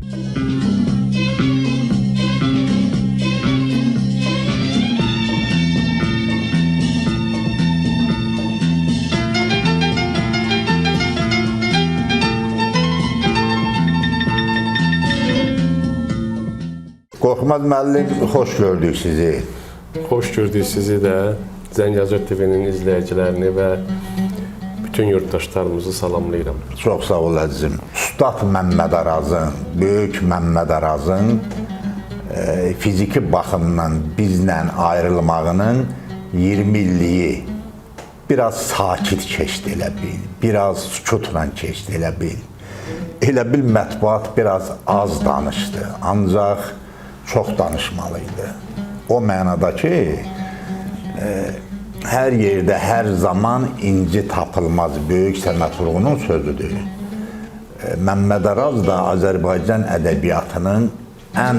Qorxmaz müəllim, xoş gördük sizi. Xoş gördük sizi də, Zəngəzur TV-nin izləyicilərini və bütün yurtdaşlarımızı salamlayıram. Çox sağ ol əzizim. Ustad Məmməd Arazın, böyük Məmməd Arazın fiziki baxımdan bizlə ayrılmağının 20 illiyi biraz sakit keçdi elə bil, biraz sükutla keçdi elə bil. Elə bil mətbuat biraz az danışdı, ancaq çox danışmalı idi. O mənada ki, hər yerdə, hər zaman inci tapılmaz, böyük Səməd Vurğunun sözüdür. Məmməd Araz da Azərbaycan ədəbiyyatının ən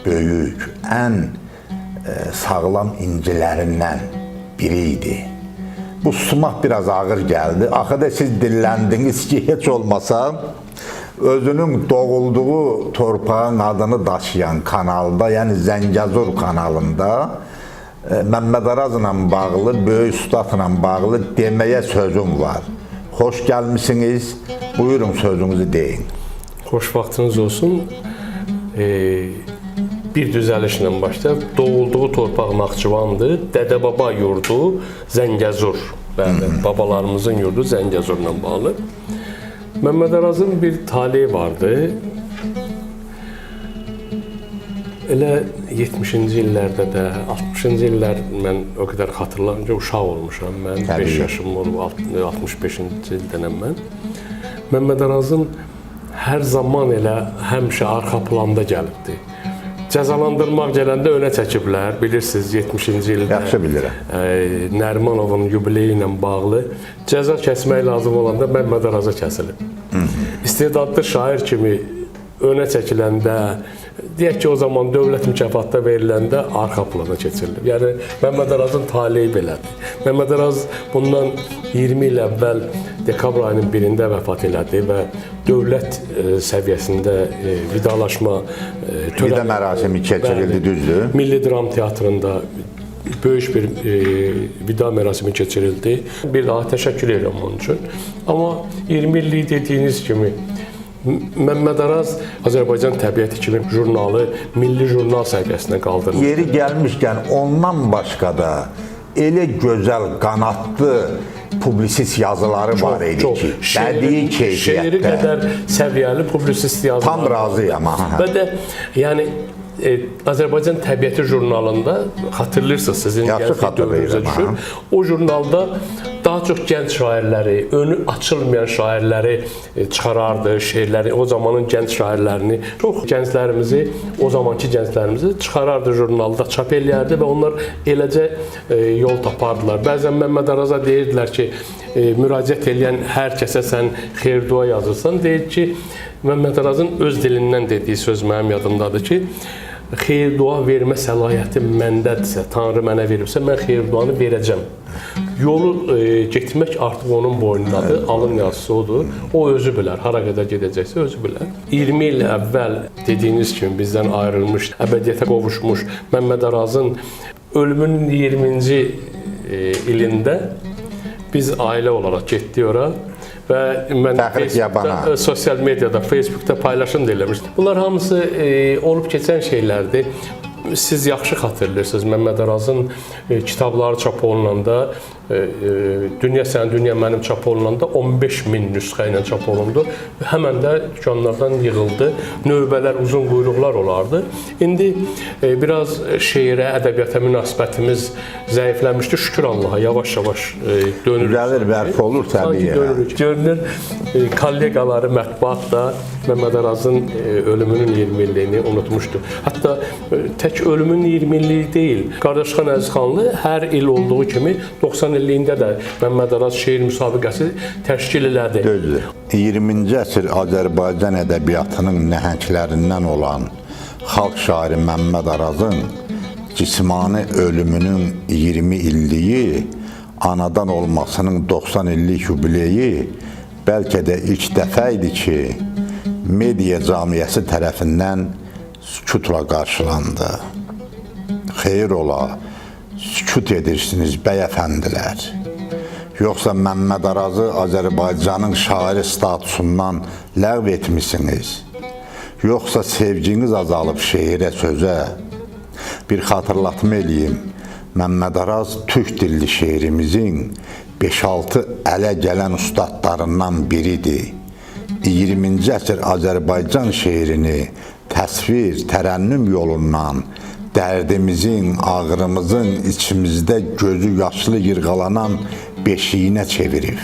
böyük, ən sağlam incilərindən biri idi. Bu susmaq biraz ağır gəldi. Axırda siz dilləndiniz ki, heç olmasa özünün doğulduğu torpağın adını daşıyan kanalda, yəni Zəngəzur kanalında Məmməd Arazla bağlı, böyük ustadla bağlı deməyə sözüm var. Xoş gəlmisiniz. Buyurun, sözünüzü deyin. Xoş vaxtınız olsun. Bir düzəlişlə başlayaq. Doğulduğu torpaq Naxçıvandır. Dədə-baba yurdu Zəngəzur. Bəli, babalarımızın yurdu Zəngəzurla bağlı. Məmməd Arazın bir taleyi vardı. Elə 70-ci illərdə də, 60-cı illər mən o qədər xatırlamıram ki, uşaq olmuşam mən. 5 yaşım olub, 65-ci ildənəm mən. Məmməd Arazın hər zaman elə həmişə arxa planda gəlibdi. Cəzalandırmaq gələndə önə çəkiblər, bilirsiniz, 70-ci ildə. Yaxşı bilirəm. Nərimanovun yubileyi ilə bağlı cəza kəsmək lazım olanda Məmməd Araza kəsilib. İstedadlı şair kimi önə çəkiləndə, deyək ki, o zaman dövlət mükafatda veriləndə arxa plana keçirilib. Yəni, Məmməd Arazın taleyi belədir. Məmməd Araz bundan 20 il əvvəl dekabr ayının 1-də vəfat elədi və dövlət səviyyəsində vidalaşma vida mərasimi keçirildi, düzdür? Milli Dram Teatrında böyük bir vida mərasimi keçirildi. Bir daha təşəkkür edirəm onun üçün. Amma 20 illik dediyiniz kimi Məmməd Araz Azərbaycan Təbiəti kimi jurnalı milli jurnal səviyyəsinə qaldırmışdı. Yeri gəlmişkən ondan başqa da elə gözəl qanadlı publisist yazıları var idi ki, bədii keyfiyyətdə. Şeiri qədər səviyyəli publisist yazıları. Tam razıyam. Və də yəni Azərbaycan Təbiəti jurnalında xatırlayırsınız, sizin gənclik dövrünüzə düşür. O jurnalda daha çox gənc şairləri, önü açılmayan şairləri çıxarardı, şeirləri, o zamanın gənc şairlərini, çox gənclərimizi, o zamanki gənclərimizi çıxarardı jurnalda, çap eləyərdi və onlar eləcə yol tapardılar. Bəzən Məmməd Araza deyirdilər ki, müraciət eləyən hər kəsə sən xeyir-dua yazırsan. Deyir ki, Məmməd Arazın öz dilindən dediyi söz mənim yadımdadır ki, xeyir-dua vermə səlahiyyəti məndədirsə, Tanrı mənə veribsə, mən xeyir-duanı verəcəm. Yolu getmək artıq onun boynundadır, alın yazısı odur. O özü bilər, hara qədər gedəcəksə özü bilər. 20 il əvvəl dediyiniz kimi bizdən ayrılmış, əbədiyyətə qovuşmuş Məmməd Arazın ölümünün 20-ci ilində biz ailə olaraq getdik ora. Və mən Facebookda, sosial mediada, Facebookda paylaşım da eləmişdim. Bunlar hamısı olub keçən şeylərdir. Siz yaxşı xatırlayırsınız, Məmməd Arazın kitabları çap olunanda, Dünya Sənin, Dünya Mənim çap olunanda 15 min nüsxə ilə çap olundu. Həmən də dükanlardan yığıldı. Növbələr, uzun quyruqlar olardı. İndi biraz şeirə, ədəbiyyata münasibətimiz zəifləmişdi. Şükür Allaha, yavaş-yavaş dönürük. Düzəlir, bərpa olur təbii. Dönürük. Görünür, kolleqaları mətbuat da Məmməd Arazın ölümünün 20 illiyini unutmuşdu. Hətta tək ölümün 20 illiyi deyil. Qardaşxan Əzizxanlı hər il olduğu kimi 90 illiyində də Məmməd Araz şeir müsabiqəsi təşkil elədi. Düzdür. 20-ci əsr Azərbaycan ədəbiyyatının nəhənglərindən olan xalq şairi Məmməd Arazın cismani ölümünün 20 illiyi, anadan olmasının 90 illik yubileyi bəlkə də ilk dəfə idi ki, media camiəsi tərəfindən sükutla qarşılandı. Xeyir ola, sükut edirsiniz bəy əfəndilər. Yoxsa Məmməd Arazı Azərbaycanın şairi statusundan ləğv etmisiniz? Yoxsa sevginiz azalıb şeirə, sözə? Bir xatırlatma eləyim. Məmməd Araz türk dilli şeirimizin 5-6 ələ gələn ustadlarından biridir. 20-ci əsr Azərbaycan şeirini təsvir, tərənnüm yolundan dərdimizin, ağrımızın içimizdə gözü yaşlı yırğalanan beşiyinə çevirib.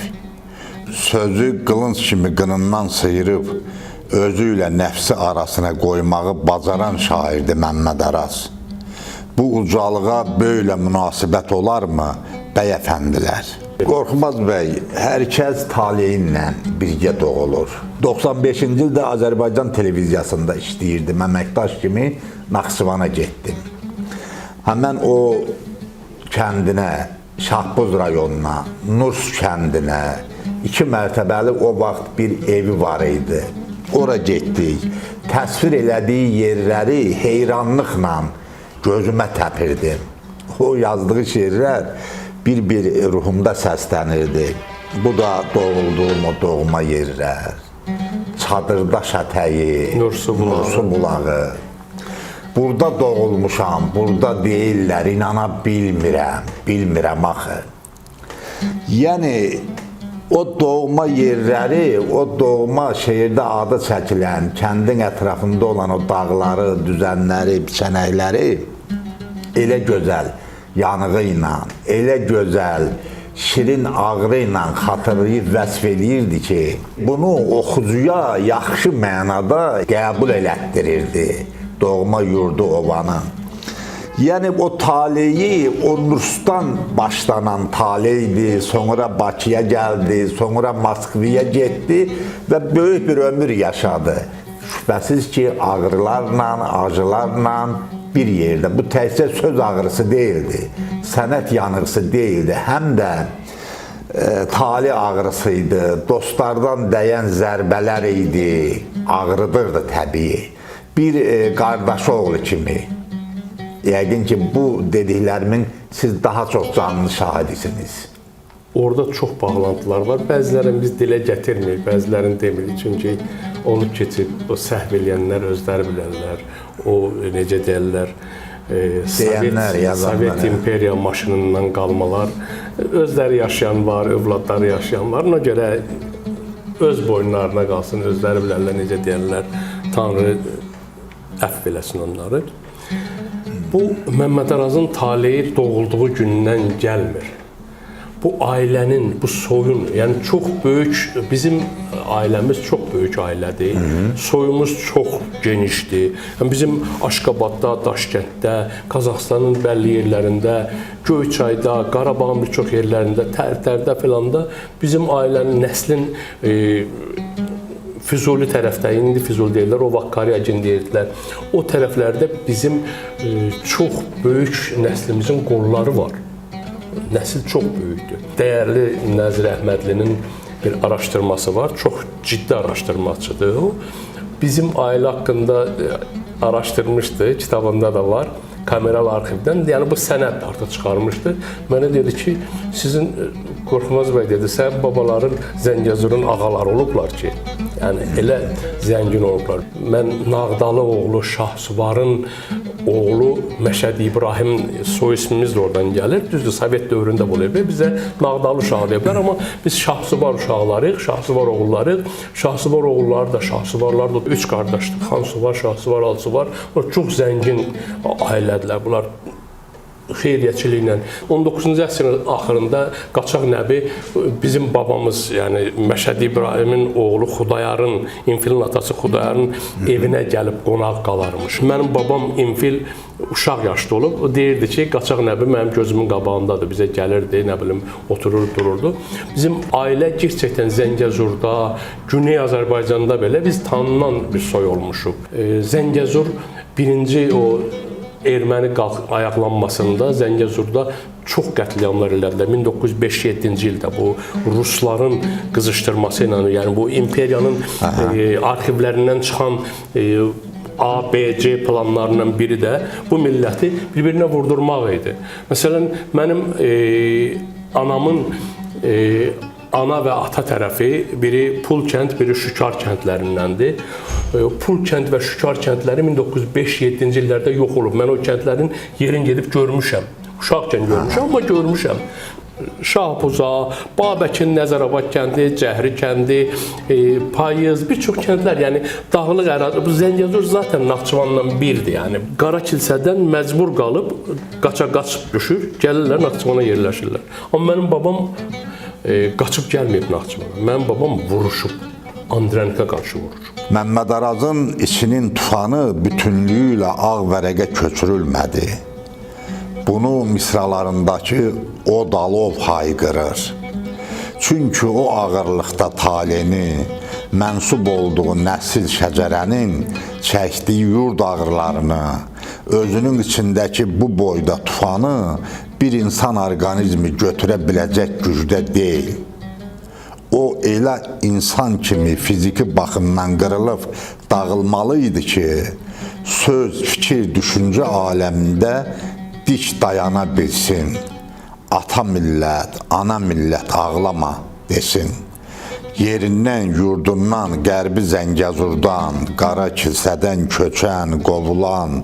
Sözü qılınc kimi qınından sıyırıb, özü ilə nəfsi arasına qoymağı bacaran şairdir Məmməd Araz. Bu ucalığa belə münasibət olarmı, bəy əfəndilər? Qorxmaz bəy, hər kəs taleyinlə birgə doğulur. 95-ci ildə Azərbaycan televiziyasında işləyirdim. Əməkdaş kimi Naxçıvana getdim. Həmən o kəndinə, Şahbuz rayonuna, Nurs kəndinə, 2 mərtəbəli o vaxt bir evi var idi. Ora getdik. Təsvir elədiyi yerləri heyranlıqla gözümə təpirdim. O yazdığı şeirlər bir-bir ruhumda səslənirdi. Bu da doğulduğum o doğma yerlər. Çadırdaş ətəyi, Nursu bulağı. Nursu bulağı. Burada doğulmuşam, burada deyirlər, inana bilmirəm, bilmirəm axı. Yəni, o doğma yerləri, o doğma şehirdə adı çəkilən, kəndin ətrafında olan o dağları, düzənləri, biçənəkləri elə gözəl yanığı ilə, elə gözəl şirin ağrı ilə xatırlayıb vəsf eləyirdi ki, bunu oxucuya yaxşı mənada qəbul elətdirirdi doğma yurdu ovanın. Yəni o taleyi, o Nursdan başlanan taleydi, sonra Bakıya gəldi, sonra Moskvaya getdi və böyük bir ömür yaşadı. Şübhəsiz ki, ağrılarla, acılarla bir yerdə. Bu təkcə söz ağrısı deyildi, sənət yanğısı deyildi, həm də tale ağrısı idi, dostlardan dəyən zərbələr idi, ağrıdırdı təbii. Bir qardaşı oğlu kimi. Yəqin ki, bu dediklərimin siz daha çox canlı şahidisiniz. Orada çox bağlantılar var. Bəzilərini biz dilə gətirmirik, bəzilərini demirik. Çünki olub keçib, o səhv eləyənlər özləri bilərlər. O, necə deyərlər, Sovet imperiya maşınından qalmalar. Özləri yaşayan var, övladları yaşayan var. Ona görə öz boyunlarına qalsın, özləri bilərlər, necə deyərlər. Tanrı əfv eləsin onları. Bu, Məmməd Arazın taleyi doğulduğu gündən gəlmir. Bu ailənin, bu soyun, yəni çox böyük, bizim ailəmiz çox böyük ailədir. Soyumuz çox genişdir. Yəni bizim Aşqabadda, Daşkənddə, Qazaxıstanın bəlli yerlərində, Göyçayda, Qarabağın bir çox yerlərində, Tərtərdə filanda bizim ailənin, nəslin Füzuli tərəfdə, indi Füzuli deyirlər, o vaxt Karyagin deyirdilər. O tərəflərdə bizim çox böyük nəslimizin qolları var. Nəsil çox böyükdür. Dəyərli Nəzir Əhmədlinin bir araşdırması var. Çox ciddi araşdırmaçıdır o. Bizim ailə haqqında araşdırmışdı, kitabında da var. Kameral arxivdən, yəni bu sənəd artıq çıxarmışdı. Mənə dedi ki, sizin Qorxmaz bəy dedi, sənin babaların Zəngəzurun ağaları olublar ki, yəni elə zəngin olublar. Mən Nağdalı oğlu Şahsuvarın oğlu Məşədi İbrahim soy ismimiz də oradan gəlir. Düzdür, Sovet dövründə bu olub. Bizə Nağdalı uşağı deyiblər, amma biz Şahsuvar uşaqlarıyıq, Şahsuvar oğullarıyıq. Şahsuvar oğulları da, Şahsuvarlar da üç qardaşdır. Xansuvar, Şahsuvar, Alsuvar. Onlar çox zəngin ailədirlər. Bunlar xeyriyyəçiliklə 19-cu əsrin axırında Qaçaq Nəbi bizim babamız, yəni Məşədi İbrahimin oğlu Xudayarın, İnfilin atası Xudayarın evinə gəlib qonaq qalarmış. Mənim babam İnfil uşaq yaşda olub. O deyirdi ki, Qaçaq Nəbi mənim gözümün qabağındadır, bizə gəlirdi, nə bilim, oturur, dururdu. Bizim ailə gerçəkdən Zəngəzurda, Güney Azərbaycanda belə biz tanınan bir soy olmuşuq. Zəngəzur birinci o erməni ayaqlanmasında Zəngəzurda çox qətliamlar elədilər. 1905-7-ci ildə bu rusların qızışdırması ilə, yəni bu imperiyanın arxivlərindən çıxan A, B, C planlarından biri də bu milləti bir-birinə vurdurmaq idi. Məsələn, mənim anamın ana və ata tərəfi biri Pulkənd, biri Şükar kəndlərindəndir. Pulkənd və Şükar kəndləri 1905-7-ci illərdə yox olub. Mən o kəndlərin yerin gedib görmüşəm. Uşaqkən görmüşəm, amma görmüşəm. Şahbuza, Babəkin Nəzərabad kəndi, Cəhri kəndi, Payız, bir çox kəndlər, yəni dağlıq ərazi. Bu Zəngəzur zaten Naxçıvanla birdir, yəni. Qara kilsədən məcbur qalıb qaça-qaç düşür, gəlirlər Naxçıvana yerləşirlər. Amma mənim babam qaçıb gəlməyib Naxçıvana. Mənim babam vuruşub, Andrenika qarşı vuruşub. Məmməd Arazın içinin tufanı bütünlüyü ilə ağ vərəqə köçürülmədi. Bunu misralarındakı o dalov hayqırır. Çünki o ağırlıqda taleni, mənsub olduğu nəsil şəcərənin çəkdiyi yurd ağrılarını, özünün içindəki bu boyda tufanı bir insan orqanizmi götürə biləcək gücdə deyil. O elə insan kimi fiziki baxımdan qırılıb dağılmalı idi ki, söz, fikir, düşüncə aləmində dik dayana bilsin. Ata millət, ana millət ağlama desin. Yerindən, yurdundan, Qərbi Zəngəzurdan, Qara kilsədən köçən, qovulan,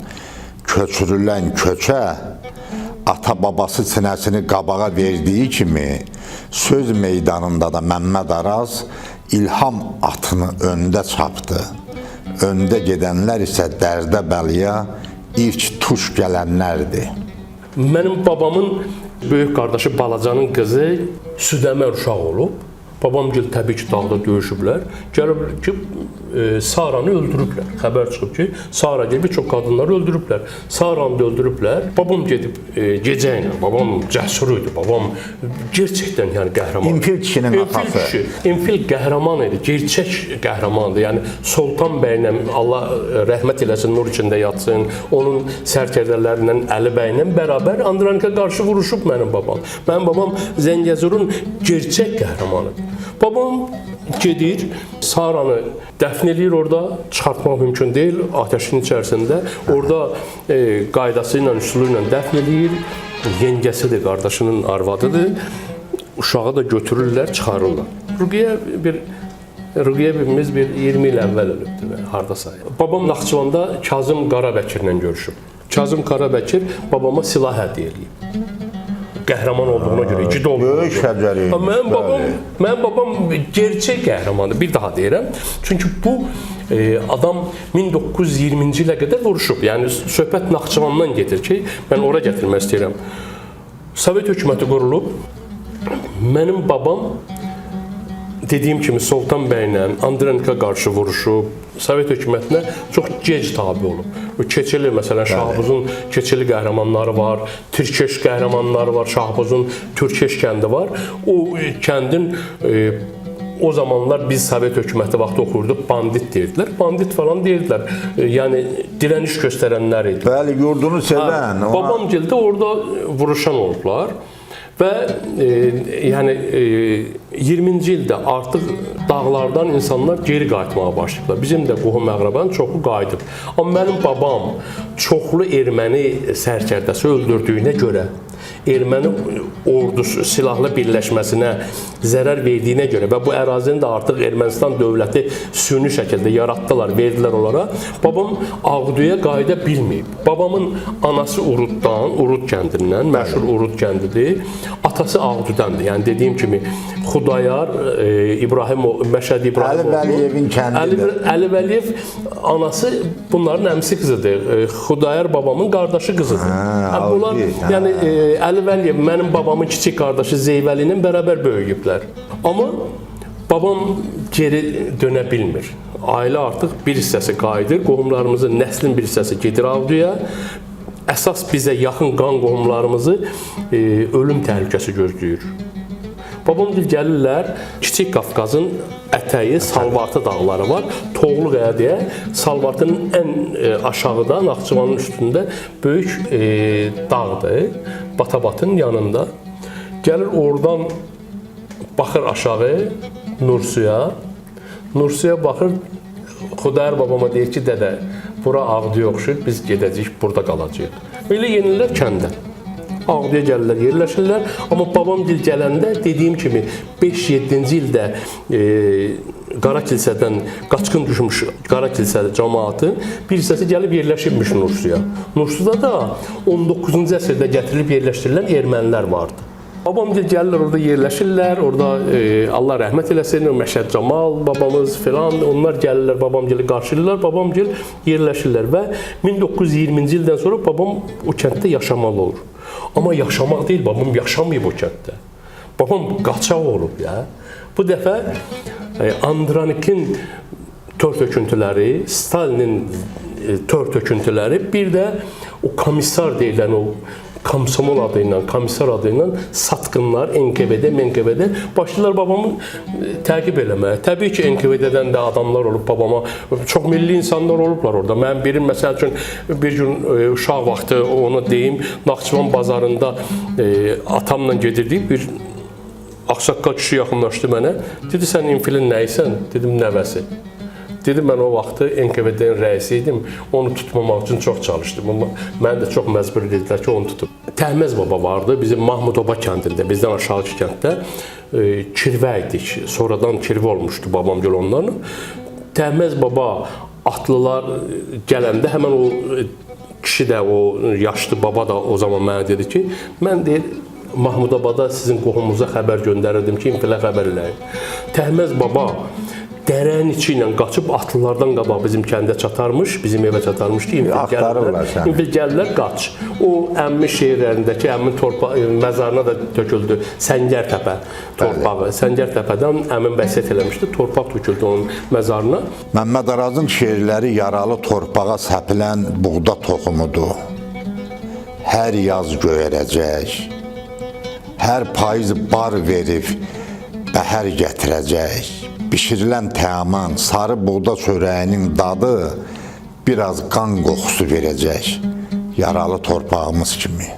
köçürülən köçə ata-babası sinəsini qabağa verdiyi kimi söz meydanında da Məmməd Araz ilham atını öndə çapdı. Öndə gedənlər isə dərdə bəliyə ilk tuş gələnlərdir. Mənim babamın böyük qardaşı Balacanın qızı Südəmər uşaq olub. Babamgil təbii ki, dağda döyüşüblər. Gəlib ki, Saranı öldürüblər. Xəbər çıxıb ki, Sara gibi bir çox qadınları öldürüblər. Saranı da öldürüblər. Babam gedib gecə ilə, babam cəsur idi. Babam gerçəkdən yəni qəhrəman. İnfil kişinin atası. İnfil kişi. İnfil qəhrəman idi. Gerçək qəhrəmandı. Yəni Soltan bəylə Allah rəhmət eləsin, nur içində yatsın. Onun sərkərdələrindən Əli bəylə bərabər Andranika qarşı vuruşub mənim babam. Mənim babam Zəngəzurun gerçək qəhrəmanıdır. Babam gedir, Saranı dəfn eləyir orada, çıxartmaq mümkün deyil atəşin içərisində. Orada qaydası ilə, üsulu ilə dəfn eləyir. Yengəsidir, qardaşının arvadıdır. Uşağı da götürürlər, çıxarırlar. Ruqiyyə bibimiz bir 20 il əvvəl ölübdür, hardasa. Babam Naxçıvanda Kazım Qarabəkirlə görüşüb. Kazım Qarabəkir babama silah hədiyyə eləyib. Qəhrəman olduğuna görə, igid olduğuna Böyük görə. şəcərə imiş, Mənim babam gerçək qəhrəmandır. Bir daha deyirəm. Çünki bu adam 1920-ci ilə qədər vuruşub. Yəni söhbət Naxçıvandan gedir ki, mən ora gətirmək istəyirəm. Sovet hökuməti qurulub. Mənim babam dediyim kimi Soltan bəylə Andrenika qarşı vuruşub, Sovet hökumətinə çox gec tabe olub. O Keçeli, məsələn, Şahbuzun Keçeli qəhrəmanları var, Türkeş qəhrəmanları var, Şahbuzun Türkeş kəndi var. O kəndin o zamanlar biz Sovet hökuməti vaxtı oxuyurduq, bandit deyirdilər. Bandit falan deyirdilər. Yəni dirəniş göstərənlər idi. Bəli, yurdunu sevən. Ona... Babamgil də orada vuruşan olublar. Və yəni 20-ci ildə artıq dağlardan insanlar geri qayıtmağa başlayıblar. Bizim də qohum-əqrabanın çoxu qayıdıb. Amma mənim babam çoxlu erməni sərkərdəsi öldürdüyünə görə, erməni ordusu silahlı birləşməsinə zərər verdiyinə görə və bu ərazini də artıq Ermənistan dövləti süni şəkildə yaratdılar, verdilər onlara. Babam Ağduya qayıda bilməyib. Babamın anası Uruddan, Urud kəndindən, məşhur Urud kəndidir. Atası Ağdudandır. Yəni dediyim kimi Xudayar, İbrahim, Məşədi İbrahim Əli Vəliyevin kəndidir. Əli Vəliyev anası bunların əmisi qızıdır. Xudayar babamın qardaşı qızıdır. Hə, bunlar, yəni Əli Vəliyev mənim babamın kiçik qardaşı Zeyvəli ilə bərabər böyüyüblər. Amma babam geri dönə bilmir. Ailə artıq bir hissəsi qayıdır, qohumlarımızın, nəslin bir hissəsi gedir Ağduya. Əsas bizə yaxın qan qohumlarımızı ölüm təhlükəsi gözləyir. Babam deyir, gəlirlər Kiçik Qafqazın ətəyi Salvartı dağları var. Toğluqaya deyə Salvartının ən aşağıda Naxçıvanın üstündə böyük dağdır. Batabatın yanında. Gəlir oradan baxır aşağı Nursuya. Nursuya baxır, Xudayar babama deyir ki, dədə, bura Ağdaya oxşuyur, biz gedəcəyik, burada qalacağıq. Belə yenirlər kəndə. Ağdaya gəlirlər, yerləşirlər. Amma babam gil gələndə dediyim kimi 5-7-ci ildə Qara Kilsədən qaçqın düşmüş Qara Kilsə cəmaatı bir hissəsi gəlib yerləşibmiş Nursuya. Nursuda da 19-cu əsrdə gətirilib yerləşdirilən ermənilər vardı. Babam gil gəlirlər, orada yerləşirlər, orada Allah rəhmət eləsin, Məşəd Camal babamız filan, onlar gəlirlər, babam gili qarşılayırlar, babam gil yerləşirlər və 1920-ci ildən sonra babam o kənddə yaşamalı olur. Amma yaşamaq deyil, babam yaşamayıb o kənddə. Babam qaçaq olub ya. Bu dəfə Andranikin tör töküntüləri, Stalinin tör töküntüləri, bir də o komissar deyilən o Komsomol adı ilə, komissar adı ilə satqınlar NKVD, MNKVD başlayırlar babamı təqib eləməyə. Təbii ki, NKVD-dən də adamlar olub babama, çox milli insanlar olublar orada. Mənim birim, məsəl üçün, bir gün uşaq vaxtı ona deyim, Naxçıvan bazarında atamla gedirdik, bir ağsaqqal kişi yaxınlaşdı mənə. Dedi, sən infilin nəyisən? Dedim, nəvəsi. Dedi, mən o vaxtı NKVD-nin rəisi idim, onu tutmamaq üçün çox çalışdım. Amma məni də çox məcbur edildilər ki, onu tutub. Təhməz baba vardı bizim Mahmudoba kəndində, bizdən aşağıki kənddə kirvə idik. Sonradan kirvə olmuşdu babam gəl onlarla. Təhməz baba atlılar gələndə həmən o kişi də, o yaşlı baba da o zaman mənə dedi ki, mən deyir, Mahmudobada sizin qohumunuza xəbər göndərirdim ki, infilə xəbər eləyin. Təhməz baba dərənin içi ilə qaçıb atlılardan qabaq bizim kəndə çatarmış, bizim evə çatarmış ki, infil gəlirlər, qaç. O əmmi şeirlərindəki əmmin torpaq məzarına da töküldü Səngərtəpə torpağı. Səngərtəpədən əmim vəsiyyət eləmişdi, torpaq töküldü onun məzarına. Məmməd Arazın şeirləri yaralı torpağa səpilən buğda toxumudur. Hər yaz göyərəcək, hər payız bar verib bəhər gətirəcək. Bişirilən təamın, sarı buğda çörəyinin dadı biraz qan qoxusu verəcək, yaralı torpağımız kimi.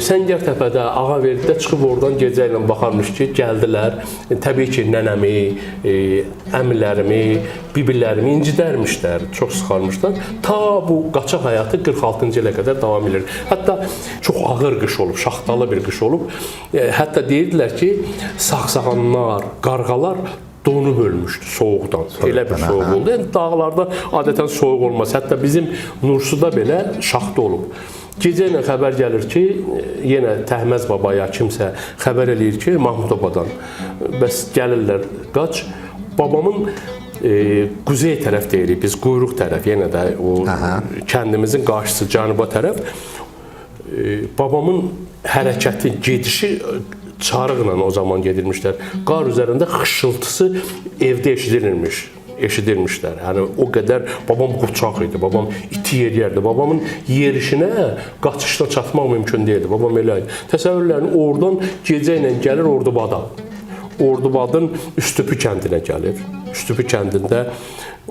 Səngərtəpədə, Ağaverdidə çıxıb oradan gecə ilə baxarmış ki, gəldilər. Təbii ki, nənəmi, əmilərimi, bibilərimi incidərmişlər, çox sıxarmışlar. Ta bu qaçaq həyatı 46-cı ilə qədər davam edir. Hətta çox ağır qış olub, şaxtalı bir qış olub. Hətta deyirdilər ki, sağsağanlar, qarğalar donub ölmüşdü soyuqdan. Elə bir soyuq oldu. Yəni, dağlarda adətən soyuq olmaz. Hətta bizim Nursuda belə şaxta olub. Gecə ilə xəbər gəlir ki, yenə Təhməz baba ya kimsə xəbər eləyir ki, Mahmudobadan. Bəs gəlirlər, qaç. Babamın quzey tərəf deyirik biz, quyruq tərəf, yenə də o kəndimizin qarşısı, cənuba tərəf. Babamın hərəkəti, gedişi çarıqla o zaman gedirmişlər. Qar üzərində xışıltısı evdə eşidilirmiş. Eşidirmişlər. Yəni o qədər babam qoçaq idi. Babam iti yeriyərdi. Babamın yerişinə qaçışda çatmaq mümkün deyildi. Babam elə idi. Təsəvvürlərin oradan gecə ilə gəlir Ordubada. Ordubadın Üstüpü kəndinə gəlir. Üstüpü kəndində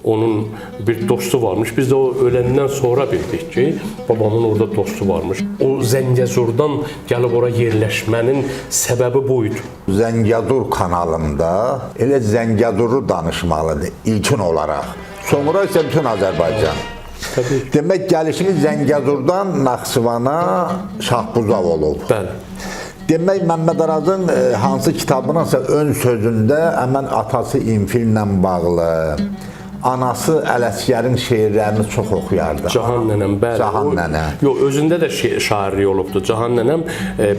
onun bir dostu varmış. Biz də o öləndən sonra bildik ki, babamın orada dostu varmış. O Zəngəzurdan gəlib ora yerləşmənin səbəbi bu idi. Zəngəzur kanalında elə Zəngəzuru danışmalıdır ilkin olaraq. Sonra isə bütün Azərbaycan. Təbii. Demək, gəlişiniz Zəngəzurdan Naxçıvana Şahbuzav olub. Bəli. Demək, Məmməd Arazın hansı kitabınansa ön sözündə həmən atası İnfillə bağlı, anası Ələsgərin şeirlərini çox oxuyardı. Cahan nənəm, bəli. Cahan nənə. Yox, özündə də şairlik olubdu. Cahan nənəm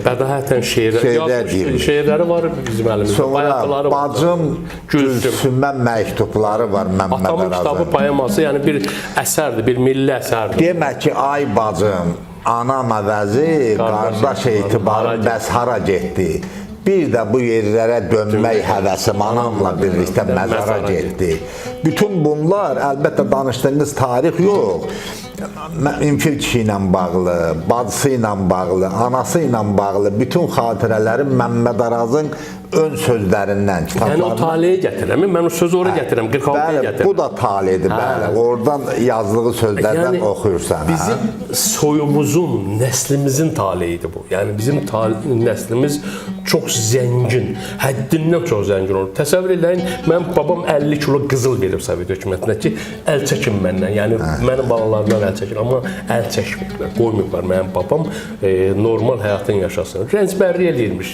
bədahətən şeirləri var bizim əlimizdə. Sonra bacım Gülsümə məktubları var Məmməd Arazın. Atamın kitabı poeması, yəni bir əsərdir, bir milli əsərdir. Demək ki, ay bacım, anam əvəzi, qardaş etibarı bəs hara getdi? Bir də bu yerlərə dönmək həvəsim anamla birlikdə məzara getdi. Bütün bunlar əlbəttə danışdığınız tarix yox. İnfil kişi ilə bağlı, bacısı ilə bağlı, anası ilə bağlı bütün xatirələri Məmməd Arazın ön sözlərindən, kitablarından. Yəni o taleyə gətirirəm. Mən o sözü ora gətirirəm, 46-ya gətirirəm. Bu da taledir, bəli. Oradan yazdığı sözlərdən yəni, oxuyursan. Bizim soyumuzun, nəslimizin taleyidir bu. Yəni bizim nəslimiz çox zəngin, həddindən çox zəngin olub. Təsəvvür eləyin, mənim babam 50 kilo qızıl verib Sovet hökumətinə ki, əl çəkin məndən. Yəni mənim balalarımdan əl çəkin, amma əl çəkməyiblər, qoymayıblar mənim babam normal həyatını yaşasın. Rəncbərlik eləyirmiş.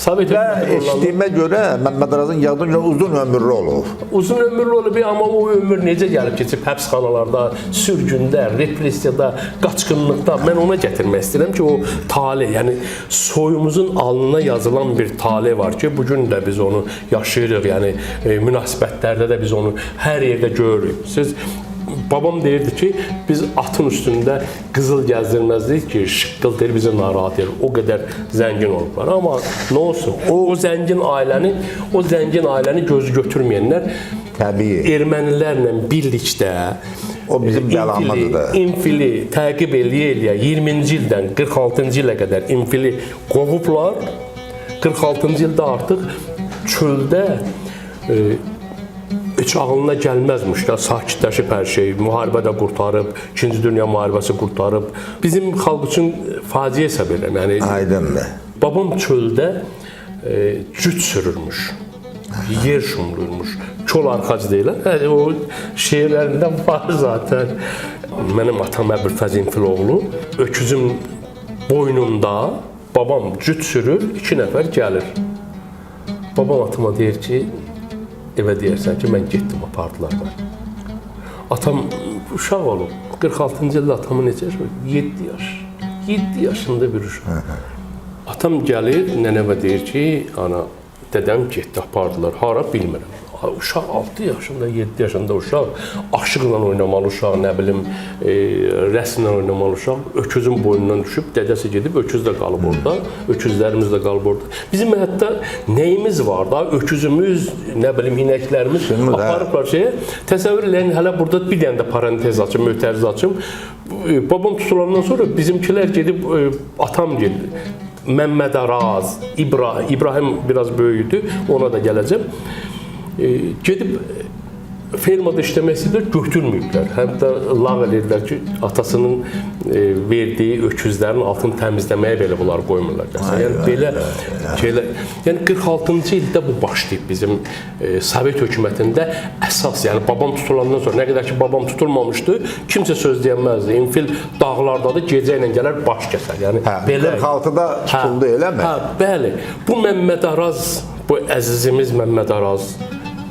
Sovet hökuməti eşitdiyimə görə Məmməd Arazın yadına görə uzun ömürlü olub. Uzun ömürlü olub, amma o ömür necə gəlib keçib həbsxanalarda, sürgündə, repressiyada, qaçqınlıqda. Mən ona gətirmək istəyirəm ki, o tale, yəni soyumuzun alnına yazılan bir tale var ki, bu gün də biz onu yaşayırıq. Yəni münasibətlərdə də biz onu hər yerdə görürük. Siz babam deyirdi ki, biz atın üstündə qızıl gəzdirməzdik ki, şıqqıl deyir, bizi narahat edir. O qədər zəngin olublar. Amma nə olsun, o zəngin ailəni, o zəngin ailəni gözü götürməyənlər təbii ermənilərlə birlikdə o bizim bəlamızdır. İnfili təqib eləyə-eləyə 20-ci ildən 46-cı ilə qədər infili qovublar. 46-cı ildə artıq çöldə heç ağlına gəlməzmiş də, sakitləşib hər şey, müharibə də qurtarıb, İkinci Dünya müharibəsi qurtarıb. Bizim xalq üçün faciə hesab edirəm. Yəni, aydındır. Babam çöldə cüt sürürmüş, yer şumluymuş, kol arxacı deyilən. Yəni, o şeirlərindən var zaten. Mənim atam Əbülfəz İnfiloğlu, öküzün boynunda babam cüt sürür, 2 nəfər gəlir. Babam atama deyir ki, evə deyərsən ki, mən getdim, apardılar məni. Atam uşaq olub. 46-cı ildə atamın neçə yaşı var? 7 yaş. 7 yaşında bir uşaq. Atam gəlir, nənəmə deyir ki, ana, dədəm getdi, apardılar. Hara bilmirəm. Uşaq 6 yaşında, 7 yaşında uşaq, aşıqla oynamalı uşaq, nə bilim, rəsmlə oynamalı uşaq, öküzün boynundan düşüb, dədəsi gedib, öküz də qalıb orada, öküzlərimiz də qalıb orada. Bizim həyatda nəyimiz var da, öküzümüz, nə bilim, inəklərimiz aparıblar şeyə. Təsəvvür eləyin, hələ burada bir dənə də parantez açım, mötəriz açım. Babam tutulandan sonra bizimkilər gedib, atam gedib, Məmməd Araz, İbrahim biraz böyüdü, ona da gələcəm. Gedib fermada işləmək istəyiblər, götürməyiblər. Həm də lağ edirdilər ki, atasının verdiyi öküzlərin altını təmizləməyə belə bunları qoymurlar. Yəni belə şeylər. Yəni 46-cı ildə bu başlayıb bizim Sovet hökumətində əsas, yəni babam tutulandan sonra, nə qədər ki babam tutulmamışdı, kimsə söz deyəməzdi. İnfil dağlardadır, gecə ilə gələr, baş kəsər. Yəni belə 46-da tutuldu, eləmi? Hə, bəli. Bu Məmməd Araz, bu əzizimiz Məmməd Araz,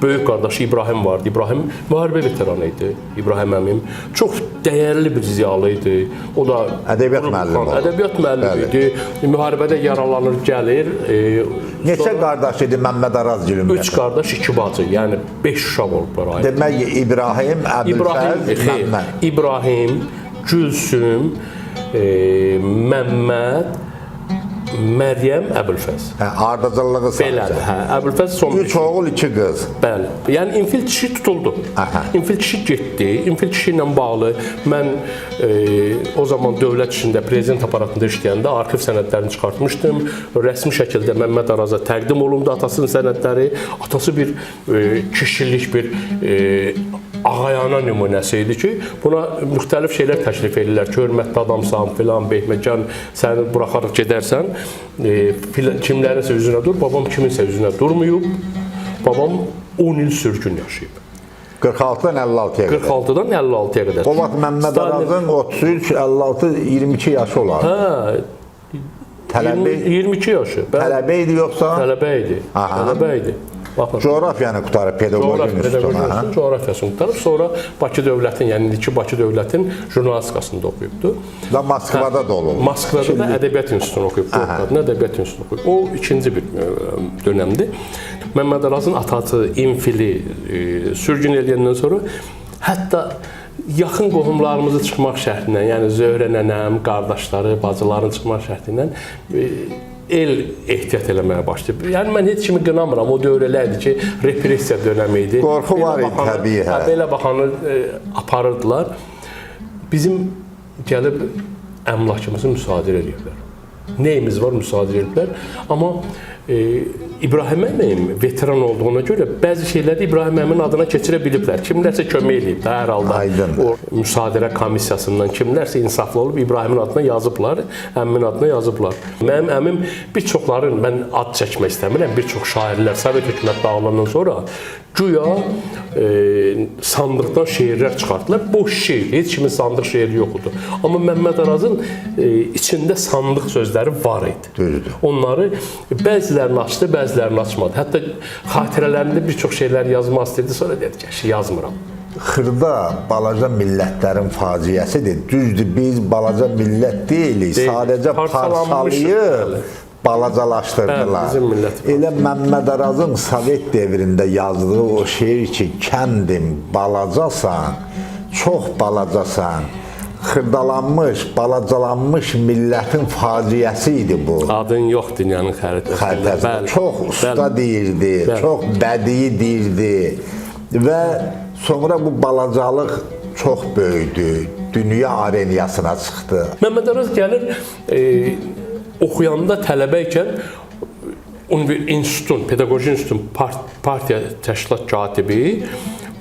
böyük qardaşı İbrahim vardı. İbrahim müharibə veteranı idi. İbrahim əmim çox dəyərli bir ziyalı idi. O da ədəbiyyat müəllimi oldu. Ədəbiyyat müəllimi idi. Müharibədə yaralanır, gəlir. Neçə qardaş idi Məmməd Araz gülüm? 3 qardaş, 2 bacı. Yəni 5 uşaq olublar ailədə. Demək İbrahim, Əbülfəz, Məmməd. İbrahim, Gülsüm, Məmməd, Məryəm, Əbülfəz. Hə, ardıcıllığı sadəcə. Belədir, hə. Əbülfəz son 3 oğul, 2 qız. Bəli. Yəni İnfil kişi tutuldu. Aha. İnfil kişi getdi. İnfil kişi ilə bağlı mən o zaman dövlət işində, prezident aparatında işləyəndə arxiv sənədlərini çıxartmışdım. Rəsmi şəkildə Məmməd Araza təqdim olundu atasının sənədləri. Atası bir kişilik, bir ağayana nümunəsi idi ki, buna müxtəlif şeylər təklif edirlər ki, hörmətli adamsan, filan, behməkan, səni buraxaraq gedərsən, kimlərinsə üzünə dur, babam kiminsə üzünə durmayıb, babam 10 il sürgün yaşayıb. 46-dan 56-ya qədər. 46-dan 56-ya qədər. O vaxt Məmməd Arazın 33, 56, 22 yaşı olardı. Hə, Tələbə, 22 yaşı. Tələbə idi yoxsa? Tələbə idi. Tələbə idi. Baxın. Coğrafiyanı qurtarıb, pedaqoji institutunu. Coğrafiyasını qurtarıb, sonra Bakı Dövlətin, yəni indiki Bakı Dövlətin jurnalistikasında oxuyubdu. Və Moskvada da olub. Moskvada da Ədəbiyyat İnstitutunu oxuyub, Gorkadın Ədəbiyyat İnstitutunu oxuyub. O ikinci bir dönəmdir. Məmməd Arazın atası İnfili sürgün eləyəndən sonra hətta yaxın qohumlarımızı çıxmaq şərti ilə, yəni Zöhrə nənəm, qardaşları, bacıların çıxmaq şərti ilə el ehtiyat eləməyə başlayıb. Yəni mən heç kimi qınamıram. O dövr elə idi ki, repressiya dönəmi idi. Qorxu var idi təbii. Hə. Belə baxanı aparırdılar. Bizim gəlib əmlakımızı müsadirə ediblər. Neyimiz var müsadirə ediblər. Amma İbrahim əmim veteran olduğuna görə bəzi şeyləri İbrahim əmin adına keçirə biliblər. Kimlərsə kömək eləyib də hər halda. Aydın. O müsadirə komissiyasından kimlərsə insaflı olub İbrahimin adına yazıblar, əmimin adına yazıblar. Mənim əmim bir çoxların, mən ad çəkmək istəmirəm, bir çox şairlər Sovet hökumət dağılandan sonra güya sandıqdan şeirlər çıxartdılar. Boş şeir, heç kimin sandıq şeiri yox idi. Amma Məmməd Arazın içində sandıq sözləri var idi. Düzdür. Onları bəzilərini açdı, bəzilərini açmadı. Hətta xatirələrində bir çox şeylər yazmaq istəyirdi, sonra dedi ki, "Əşi, yazmıram." Xırda balaca millətlərin faciəsidir. Düzdür, biz balaca millət deyilik. Sadəcə parçalayıb balacalaşdırdılar. Bəli, bizim millət. Elə Məmməd Arazın Sovet dövründə yazdığı o şeir ki, kəndim balacasan, çox balacasan, xırdalanmış, balacalanmış millətin faciəsi idi bu. Adın yox dünyanın xəritəsində. Xəritəsində. Bəli. Çox usta Bəli. deyirdi, Bəli. çox bədii deyirdi və sonra bu balacalıq çox böyüdü, dünya areniyasına çıxdı. Məmməd Araz gəlir, oxuyanda tələbə ikən institutun, pedaqoji institutun partiya təşkilat katibi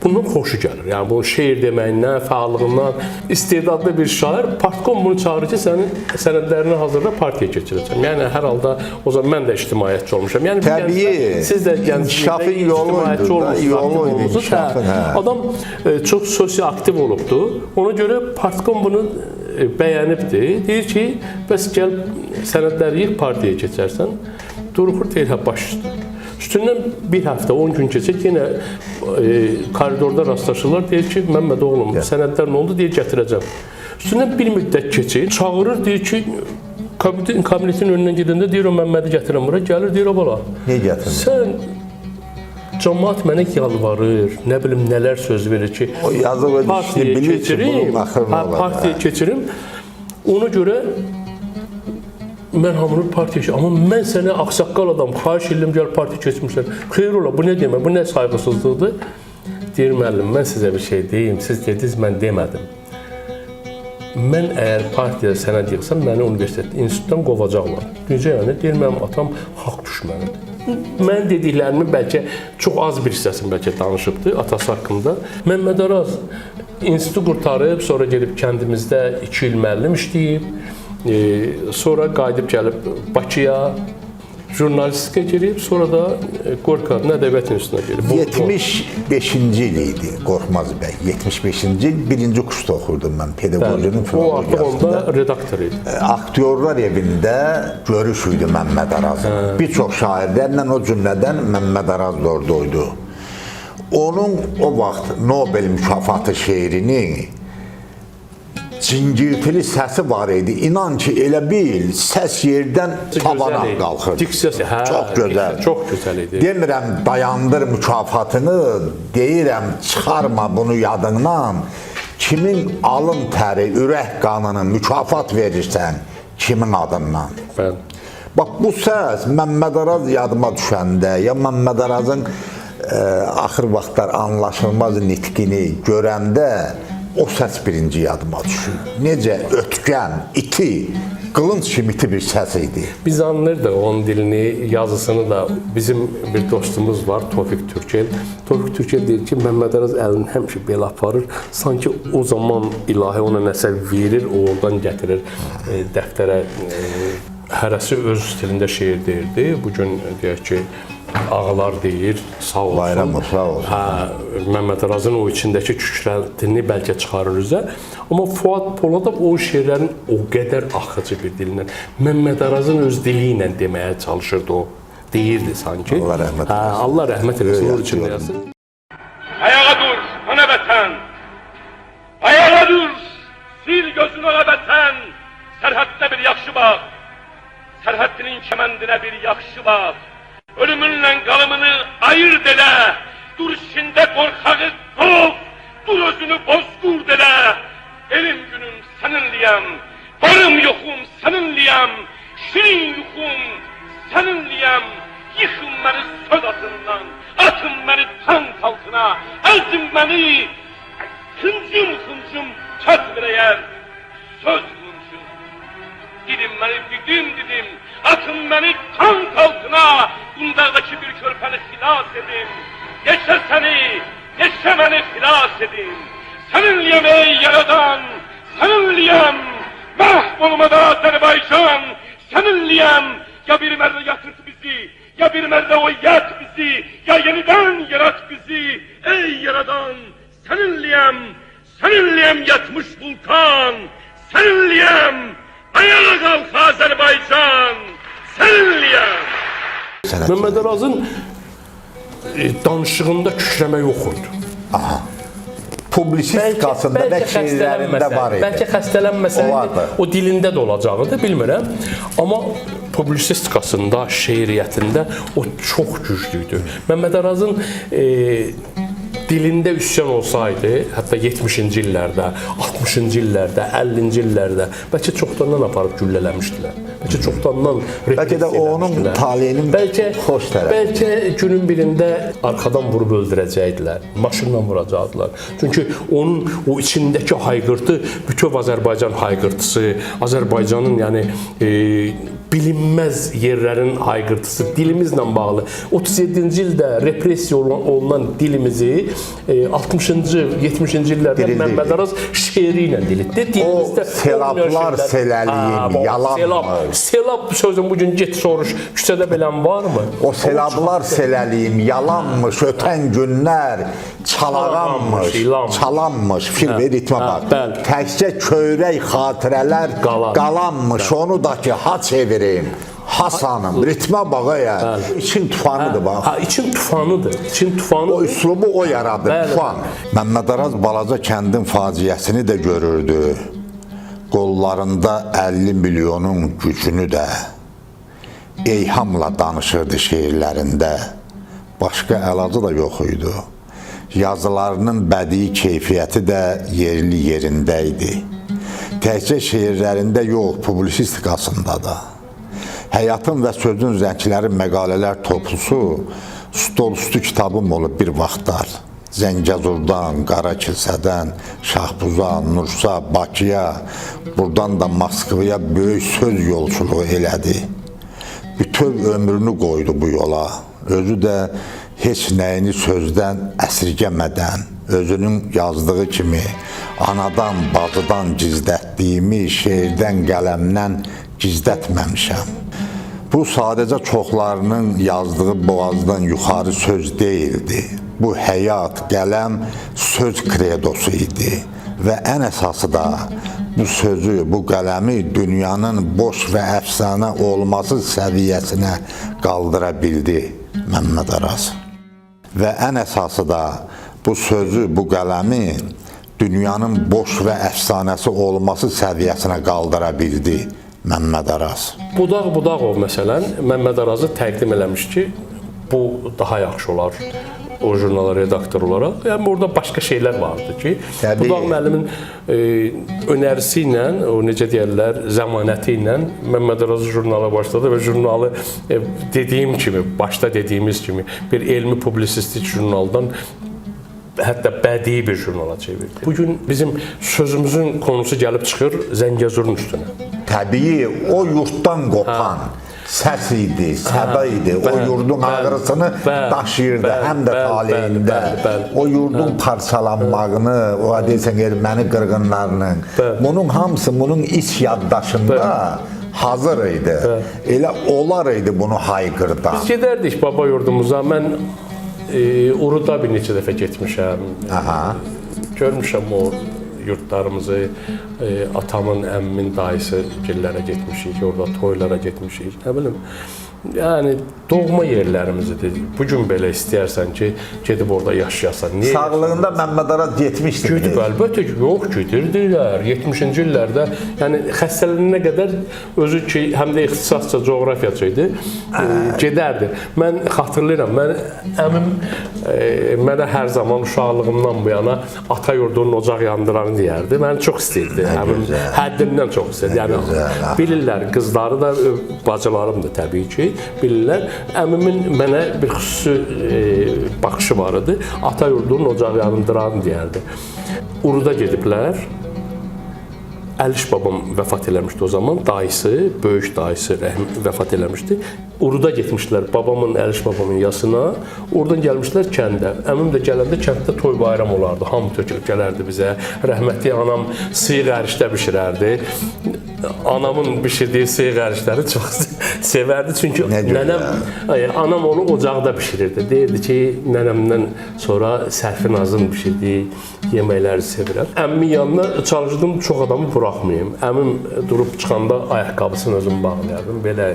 bunun xoşu gəlir. Yəni bu şeir deməyindən, fəallığından istedadlı bir şair. Partkom bunu çağırır ki, sənin sənədlərini hazırla, partiyaya keçirəcəm. Yəni hər halda o zaman mən də ictimaiyyətçi olmuşam. Yəni təbii, siz də inkişafın yolu idi, yolu idi inkişafın. Hə. Adam çox sosial aktiv olubdu. Ona görə partkom bunu bəyənibdi. Deyir ki, bəs gəl sənədləri yığ, partiyaya keçərsən. Duruxur, deyir, hə, baş üstə. Üstündən bir həftə, 10 gün keçir, yenə koridorda rastlaşırlar. Deyir ki, Məmməd oğlum, sənədlər nə oldu? Deyir, gətirəcəm. Üstündən bir müddət keçir, çağırır, deyir ki, kabinetin önündən gedəndə deyir, o Məmmədi gətirəm bura. Gəlir, deyir, o bala. Niyə gətirmir? Sən, cəmaat mənə yalvarır, nə bilim, nələr söz verir ki, o yazıq öz işini bilir ki, bunun axırı nə olacaq. Partiyaya keçirim, ona görə mən hamını partiya keçirim. Amma mən sənə ağsaqqal adam, xahiş edirəm, gəl partiya keçmişlər. Xeyr ola, bu nə demək, bu nə sayğısızlıqdır? Deyir, müəllim, mən sizə bir şey deyim, siz dediniz, mən demədim. Mən əgər partiyada sənəd yığsam, məni universitetdə, institutdan qovacaqlar. Necə yəni? Deyir, mənim atam xalq düşmənidir. Mən dediklərimi bəlkə çox az bir hissəsini bəlkə danışıbdı atası haqqında. Məmməd Araz institutu qurtarıb, sonra gedib kəndimizdə 2 il müəllim işləyib, sonra qayıdıb gəlib Bakıya, jurnalistikə girib, sonra da Gorki adına Ədəbiyyat İnstitutuna girib. 75-ci il idi Qorxmaz bəy. 75-ci il birinci kursda oxurdum mən pedaqoginin filologiyasında. O artıq onda redaktor idi. Aktyorlar evində görüş idi Məmməd Arazın. Bir çox şairlərlə, o cümlədən Məmməd Araz da orada idi. Onun o vaxt Nobel mükafatı şeirini cingiltili səsi var idi. İnan ki, elə bil, səs yerdən tavana qalxırdı. Diksiyası, hə, çox gözəl. Çox gözəl idi. Demirəm, dayandır mükafatını, deyirəm, çıxarma bunu yadından. Kimin alın təri, ürək qanını mükafat verirsən, kimin adından? Bəli. Bax, bu səs Məmməd Araz yadıma düşəndə, ya Məmməd Arazın axır vaxtlar anlaşılmaz nitqini görəndə o səs birinci yadıma düşür. Necə ötkəm, iti, qılınc kimi iti bir səs idi. Biz anlayırdıq onun dilini, yazısını da. Bizim bir dostumuz var, Tofiq Türkel. Tofiq Türkel deyir ki, Məmməd Araz əlini həmişə belə aparır. Sanki o zaman ilahi ona nəsə verir, o oradan gətirir dəftərə. Hərəsi öz stilində şeir deyirdi. Bugün deyək ki, ağalar deyir, sağ olsun. Bayramov, sağ olsun. Hə, Məmməd Arazın o içindəki kükrətini bəlkə çıxarır üzə. Amma Fuad Poladov o şeirlərin o qədər axıcı bir dillə, Məmməd Arazın öz dili ilə deməyə çalışırdı o. Deyirdi sanki. Allah rəhmət eləsin. Hə, Allah rəhmət eləsin, nur içində yatsın. Ayağa dur, ana vətən! Ayağa dur, sil gözünü ana vətən! Sərhəddə bir yaxşı bax! Sərhəddinin kəməndinə bir yaxşı bax! Ölümünlə qalımını ayırt elə, dur içində qorxağı qov, dur özünü bozqurd elə. Elim günüm səninliyəm, varım yoxum səninliyəm, şirin yuxum səninliyəm. Yıxın məni söz atından, atın məni tank altına, əzin məni, hıncım hıncım Çatmır eğer söz mümkün. Didim beni didim didim, atın beni tank altına, Bundağdaki bir körpeni xilas edin. Geçe seni, geçe beni xilas edin. Seninliyem ey yaradan, seninliyem, mahvolmada Azerbaycan, seninliyem, ya bir merde yatırt bizi, ya bir merde oyat bizi, ya yeniden yarat bizi, ey yaradan, seninliyem, seninliyem yatmış vulkan, seninliyem, ayağa kalk Azerbaycan, seninliyem. Məmməd Arazın danışığında kükrəmə yox idi. Aha. Publisistikasında və şeirlərində var idi. Bəlkə xəstələnməsəydi o dilində də olacaqdı, bilmirəm. Amma publisistikasında, şeiriyyətində o çox güclü idi. Məmməd Arazın dilində üsyan olsaydı, hətta 70-ci illərdə, 60-cı illərdə, 50-ci illərdə bəlkə çoxdandan aparıb güllələmişdilər. Bəlkə çoxdandan bəlkə də onun taleyinin xoş tərəfi. Bəlkə günün birində arxadan vurub öldürəcəkdilər, maşınla vuracaqdılar. Çünki onun o içindəki hayqırtı bütöv Azərbaycan hayqırtısı, Azərbaycanın yəni bilinməz yerlərin hayqırtısı, dilimizlə bağlı. 37-ci ildə repressiya olunan dilimizi 60-cı, 70-ci illərdə Məmməd Araz şeiri ilə dilitdi. Dilimizdə o selablar seləliyim, yalanmış. Selab sözün bugün get soruş, küçədə belən varmı? O selablar seləliyim, yalanmış, ötən günlər çalağanmış, çalanmış, fikir ver, ritmə bax. Təkcə köyrək xatirələr qalanmış, onu da ki, ha çevirim, Hasanım, ritmə bax əgər. İçin tufanıdır bax. Ha, için tufanıdır. İçin tufanıdır. O üslubu o yaradır, tufan. Məmməd Araz balaca kəndin faciəsini də görürdü. Qollarında 50 milyonun gücünü də eyhamla danışırdı şeirlərində. Başqa əlacı da yox idi. Yazılarının bədii keyfiyyəti də yerli yerində idi. Təkcə şeirlərində yox, publisistikasında da. Həyatın və sözün rəngləri məqalələr toplusu stolüstü kitabım olub bir vaxtlar. Zəngəzurdan, Qarakilsədən, Şahbuza, Nursa, Bakıya, buradan da Moskvaya böyük söz yolçuluğu elədi. Bütöv ömrünü qoydu bu yola. Özü də heç nəyini sözdən əsirgəmədən, özünün yazdığı kimi anadan, bacıdan gizlətdiyimi şeirdən, qələmdən gizlətməmişəm. Bu sadəcə çoxlarının yazdığı boğazdan yuxarı söz deyildi. Bu həyat, qələm, söz kredosu idi və ən əsası da bu sözü, bu qələmi dünyanın boş və əfsanə olması səviyyəsinə qaldıra bildi Məmməd Araz. Və ən əsası da bu sözü, bu qələmi dünyanın boş və əfsanəsi olması səviyyəsinə qaldıra bildi Məmməd Araz. Budaq Budaqov məsələn Məmməd Arazı təqdim eləmiş ki, bu daha yaxşı olar o jurnala redaktor olaraq. Yəni orada başqa şeylər vardı ki, təbii. Budaq müəllimin önərisi ilə, o necə deyirlər, zəmanəti ilə Məmməd Araz jurnala başladı və jurnalı dediyim kimi, başda dediyimiz kimi bir elmi publisistik jurnaldan hətta bədii bir jurnala çevirdi. Bugün bizim sözümüzün konusu gəlib çıxır Zəngəzurun üstünə. Təbii, o yurtdan qopan səs idi, səbə idi. O yurdun ağrısını daşıyırdı, həm də taleyində. O yurdun parçalanmağını, o deyirsən erməni qırğınlarının, bunun hamısı bunun iç yaddaşında hazır idi. Elə olar idi bunu hayqırdan. Biz gedərdik baba yurdumuza. Mən Uruda bir neçə dəfə getmişəm. Aha. Görmüşəm o yurtlarımızı, atamın, əmmimin dayısı gillərə getmişik, orada toylara getmişik, nə bilim. Yəni doğma yerlərimizdir. Bu gün belə istəyərsən ki, gedib orada yaşayasan. Niyə? Sağlığında Məmməd Araz getmişdi. Gedib, əlbəttə ki, yox, gedirdilər. 70-ci illərdə, yəni xəstələnənə qədər özü ki, həm də ixtisasca coğrafiyaçı idi, gedərdi. Mən xatırlayıram, mən əmim mənə hər zaman uşaqlığımdan bu yana ata yurdunun ocaq yandıranı deyərdi. Məni çox istəyirdi. Əmim həddindən çox istəyirdi. Yəni bilirlər, qızları da, bacılarım da təbii ki, bilirlər. Əmimin mənə bir xüsusi baxışı var idi. Ata yurdunun ocaq yandıranı deyərdi. Uruda gediblər. Əliş babam vəfat eləmişdi o zaman. Dayısı, böyük dayısı vəfat eləmişdi. Uruda getmişdilər babamın, Əliş babamın yasına. Oradan gəlmişdilər kəndə. Əmim də gələndə kənddə toy bayram olardı. Hamı tökülüb gələrdi bizə. Rəhmətli anam sıyıq ərişdə bişirərdi. Anamın bişirdiyi sıyıq ərişləri çox sevərdi. Çünki nənəm, anam onu ocaqda bişirirdi. Deyirdi ki, nənəmdən sonra Sərfinazın bişirdiyi yeməkləri sevirəm. Əmmimin yanına çalışırdım çox adamı buraxmayım. Əmim durub çıxanda ayaqqabısını özüm bağlayardım. Belə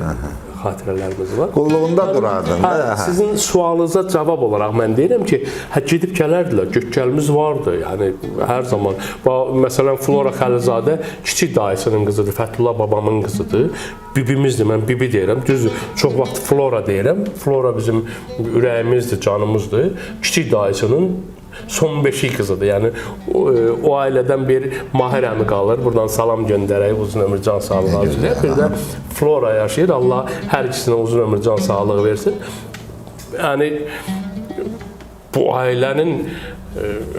xatirələrimiz var. Qulluğunda durardın da. Hə, sizin sualınıza cavab olaraq mən deyirəm ki, hə gedib gələrdilər, gökkəlimiz vardı. Yəni hər zaman. Məsələn Flora Xəlilzadə kiçik dayısının qızıdır, Fəthullah babamın qızıdır. Bibimizdir, mən bibi deyirəm. Düzdür, çox vaxt Flora deyirəm. Flora bizim ürəyimizdir, canımızdır. Kiçik dayısının son beşik qızıdır. Yəni o ailədən bir Mahir əmi qalır. Buradan salam göndərək, uzun ömür, can sağlığı arzulayaq. Bir də Flora yaşayır. Allah hər ikisinə uzun ömür, can sağlığı versin. Yəni bu ailənin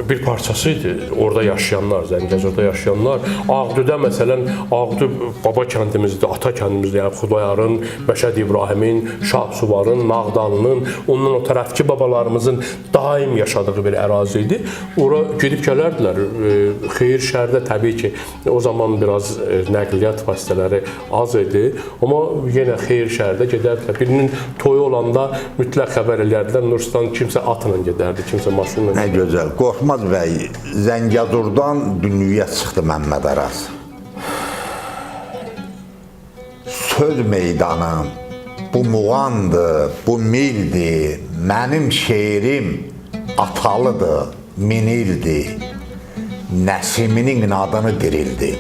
bir parçası idi. Orada yaşayanlar, Zəngəzurda yaşayanlar. Ağdüdə məsələn, Ağdü baba kəndimizdir, ata kəndimizdir. Yəni Xudayarın, Məşəd İbrahimin, Şahsuvarın, Nağdalının, ondan o tərəfki babalarımızın daim yaşadığı bir ərazi idi. Ora gedib gələrdilər. Xeyir şərdə təbii ki, o zaman biraz nəqliyyat vasitələri az idi. Amma yenə xeyir şərdə gedərdilər. Birinin toyu olanda mütləq xəbər eləyərdilər. Nuristan kimsə atla gedərdi, kimsə maşınla. Nə gözəl. Qorxmaz bəy, Zəngəzurdan dünyaya çıxdı Məmməd Araz. Söz meydanı bu muğandır, bu mildir, mənim şeirim atalıdır, minildir, Nəsiminin adını dirildi.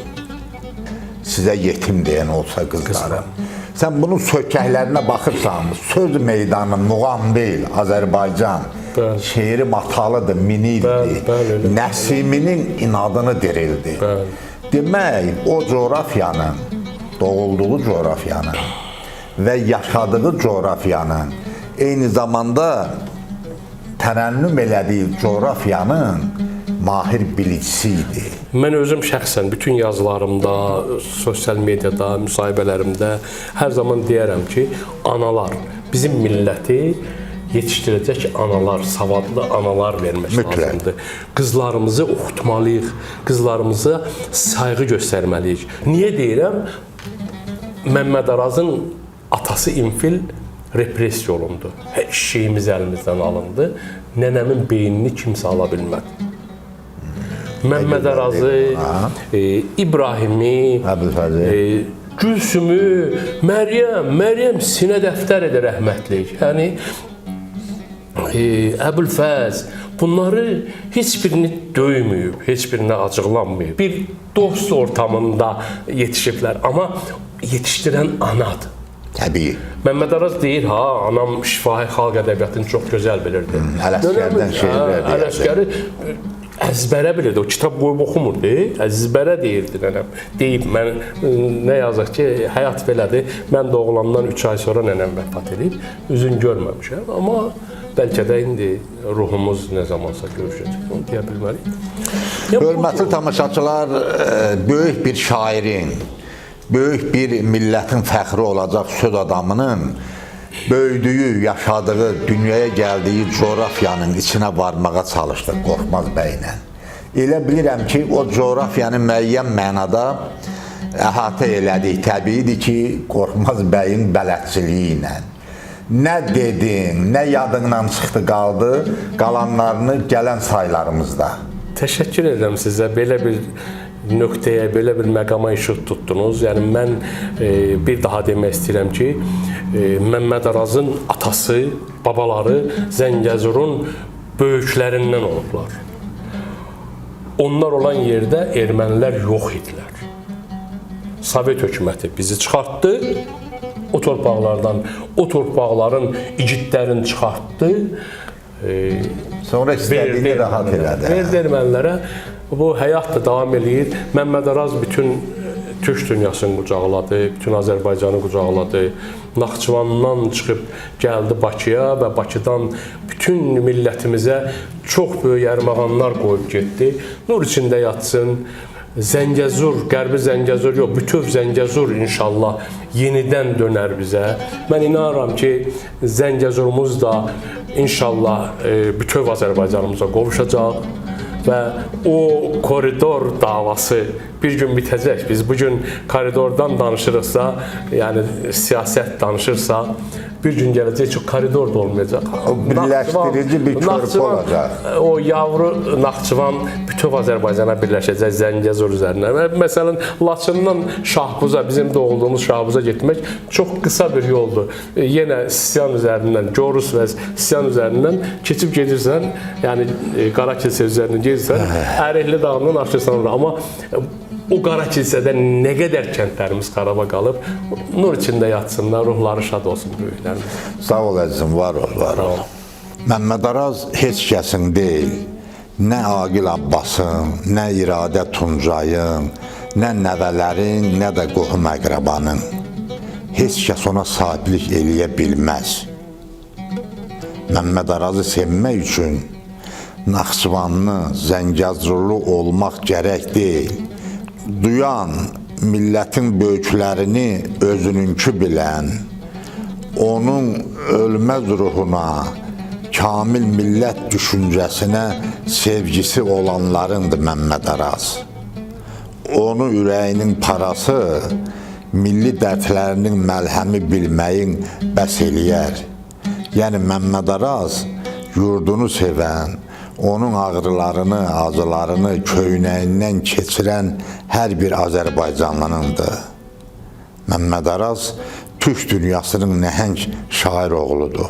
Sizə yetim deyən olsa qızlarım. Sən bunun sökəklərinə baxırsan, söz meydanı muğam deyil, Azərbaycan. Bəli. Şeirim atalıdır, minildir. Bəli, bəli. Nəsiminin inadını dirildi. Bəli. Demək, o coğrafiyanın, doğulduğu coğrafiyanın və yaşadığı coğrafiyanın, eyni zamanda tərənnüm elədiyi coğrafiyanın mahir bilicisi idi. Mən özüm şəxsən bütün yazılarımda, sosial mediada, müsahibələrimdə hər zaman deyərəm ki, analar bizim milləti yetişdirəcək analar, savadlı analar vermək lazımdır. Qızlarımızı oxutmalıyıq, qızlarımıza sayğı göstərməliyik. Niyə deyirəm? Məmməd Arazın atası İnfil repressiya olundu. Hər şeyimiz əlimizdən alındı. Nənəmin beynini kimsə ala bilmədi. Məmməd Arazı, İbrahimi, Gülsümü, Məryəm sinə dəftər edir rəhmətlik. Yəni Əbülfəz, bunları heç birini döyməyib, heç birinə acıqlanmayıb. Bir dost ortamında yetişiblər, amma yetişdirən anadır. Təbii. Məmməd Araz deyir, ha, anam şifahi xalq ədəbiyyatını çox gözəl bilirdi. Ələsgərdən şeirlər deyirdi. Ələsgəri əzbərə bilirdi. O kitab qoyub oxumurdu, əzbərə deyirdi nənəm. Deyib, mən, nə yazıq ki, həyat belədir. Mən doğulandan 3 ay sonra nənəm vəfat edib. Üzün görməmişəm, amma bəlkə də indi ruhumuz nə zamansa görüşəcək, onu deyə bilmərik. Hörmətli tamaşaçılar, böyük bir şairin, böyük bir millətin fəxri olacaq söz adamının böyüdüyü, yaşadığı, dünyaya gəldiyi coğrafiyanın içinə varmağa çalışdıq Qorxmaz bəylə. Elə bilirəm ki, o coğrafiyanı müəyyən mənada əhatə elədik. Təbiidir ki, Qorxmaz bəyin bələdçiliyi ilə. Nə dedin, nə yadından çıxdı qaldı, qalanlarını gələn saylarımızda. Təşəkkür edirəm sizə. Belə bir nöqtəyə, belə bir məqama işıq tutdunuz. Yəni mən bir daha demək istəyirəm ki, Məmməd Arazın atası, babaları Zəngəzurun böyüklərindən olublar. Onlar olan yerdə ermənilər yox idilər. Sovet hökuməti bizi çıxartdı, o torpaqlardan, o torpaqların igidlərini çıxartdı. Sonra istədiyini rahat elədi. Verdi ermənilərə. Bu həyat da davam eləyir. Məmməd Araz bütün Türk dünyasını qucaqladı, bütün Azərbaycanı qucaqladı. Naxçıvandan çıxıb gəldi Bakıya və Bakıdan bütün millətimizə çox böyük ərmağanlar qoyub getdi. Nur içində yatsın. Zəngəzur, Qərbi Zəngəzur yox, bütöv Zəngəzur inşallah yenidən dönər bizə. Mən inanıram ki, Zəngəzurumuz da inşallah bütöv Azərbaycanımıza qovuşacaq və o koridor davası bir gün bitəcək. Biz bu gün koridordan danışırıqsa, yəni siyasət danışırsa, bir gün gələcək ki, koridor da olmayacaq. O birləşdirici bir körpü olacaq. O yavru Naxçıvan bütöv Azərbaycana birləşəcək Zəngəzur üzərinə. Və məsələn, Laçından Şahbuza, bizim doğulduğumuz Şahbuza getmək çox qısa bir yoldur. Yenə Sisiyan üzərindən, Gorus və Sisiyan üzərindən keçib gedirsən, yəni Qara Kilsə üzərindən gedirsən, Ərikli dağından aşırsan ora. Amma o Qara Kilsədə nə qədər kəndlərimiz xaraba qalıb, nur içində yatsınlar, ruhları şad olsun böyüklərimiz. Sağ ol əzizim, var ol, var ol. Məmməd Araz heç kəsin deyil. Nə Aqil Abbasın, nə İradə Tuncayın, nə nəvələrin, nə də qohum əqrabanın. Heç kəs ona sahiblik eləyə bilməz. Məmməd Arazı sevmək üçün Naxçıvanlı, Zəngəzurlu olmaq gərək deyil. Duyan, millətin böyüklərini özününkü bilən, onun ölməz ruhuna, kamil millət düşüncəsinə sevgisi olanlarındır Məmməd Araz. Onu ürəyinin parası, milli dərdlərinin məlhəmi bilməyin bəs eləyər. Yəni Məmməd Araz yurdunu sevən, onun ağrılarını, acılarını köynəyindən keçirən hər bir Azərbaycanlınındır. Məmməd Araz Türk dünyasının nəhəng şair oğludur.